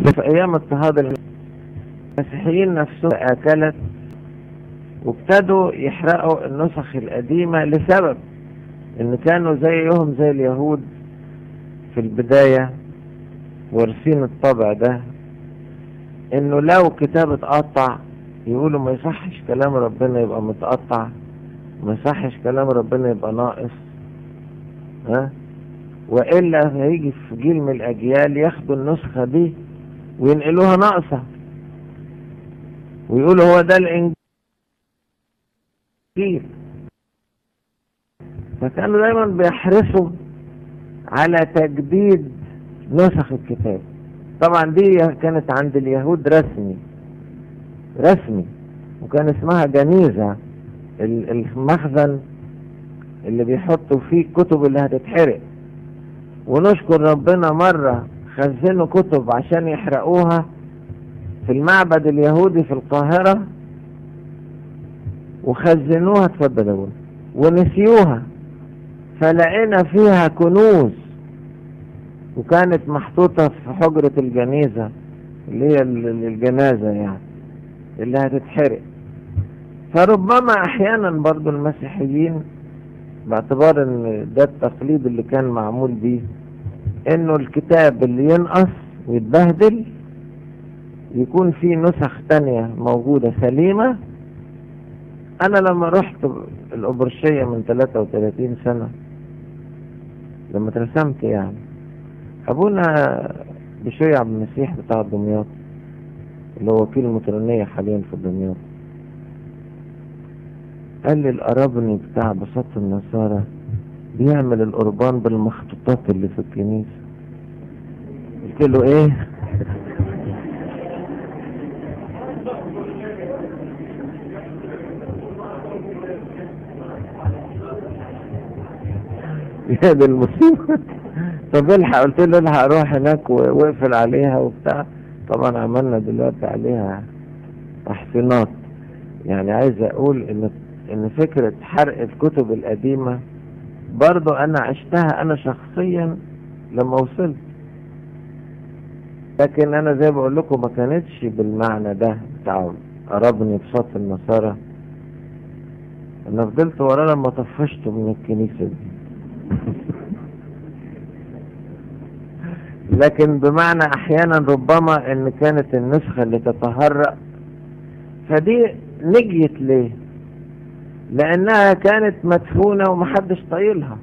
في ايام اضطهاد المسيحيين نفسهم اكلت، وابتدوا يحرقوا النسخ القديمة لسبب ان كانوا زيهم زي اليهود في البداية وارثين الطبع ده، انه لو كتاب اتقطع يقولوا ما يصحش كلام ربنا يبقى متقطع، ما يصحش كلام ربنا يبقى ناقص، ها، والا هيجي في جيل من الاجيال ياخدوا النسخة دي وينقلوها ناقصة ويقولوا هو ده الانجيل. فكانوا دايما بيحرصوا على تجديد نسخ الكتاب. طبعا دي كانت عند اليهود رسمي رسمي، وكان اسمها جنيزة، المخزن اللي بيحطوا فيه الكتب اللي هتتحرق. ونشكر ربنا مرة خزنوا كتب عشان يحرقوها في المعبد اليهودي في القاهرة، وخزنوها، اتفضل يا ابونا، ونسيوها، فلقينا فيها كنوز، وكانت محطوطة في حجرة الجنيزة اللي هي الجنازة يعني اللي هتتحرق. فربما احيانا برضو المسيحيين باعتبار ان ده التقليد اللي كان معمول بيه، انه الكتاب اللي ينقص ويتبهدل يكون في نسخ تانية موجودة سليمة. انا لما رحت الأبرشية من 33 سنة لما ترسمت يعني، ابونا بشوي عبد المسيح بتاع دمياط اللي هو وكيل المطرانية حاليا في دمياط، قال لي القرابني بتاع بساط النصارى بيعمل القربان بالمخطوطات اللي في الكنيسة. قلت له ايه؟ يا دي المصيبة. طب الحق، قلت له الحق روح هناك واقفل عليها وبتاع. طبعا عملنا دلوقتي عليها تحصينات. يعني عايز اقول ان فكرة حرق الكتب القديمة برضو انا عشتها انا شخصيا لما وصلت، لكن انا زي بقول لكم ما كانتش بالمعنى ده بتاع قربني بساط النصارى. انا فضلت وراه لما طفشته من الكنيسة دي. لكن بمعنى احيانا ربما ان كانت النسخة اللي تتهرأ، فدي نجيت ليه؟ لانها كانت مدفونة ومحدش طايلها.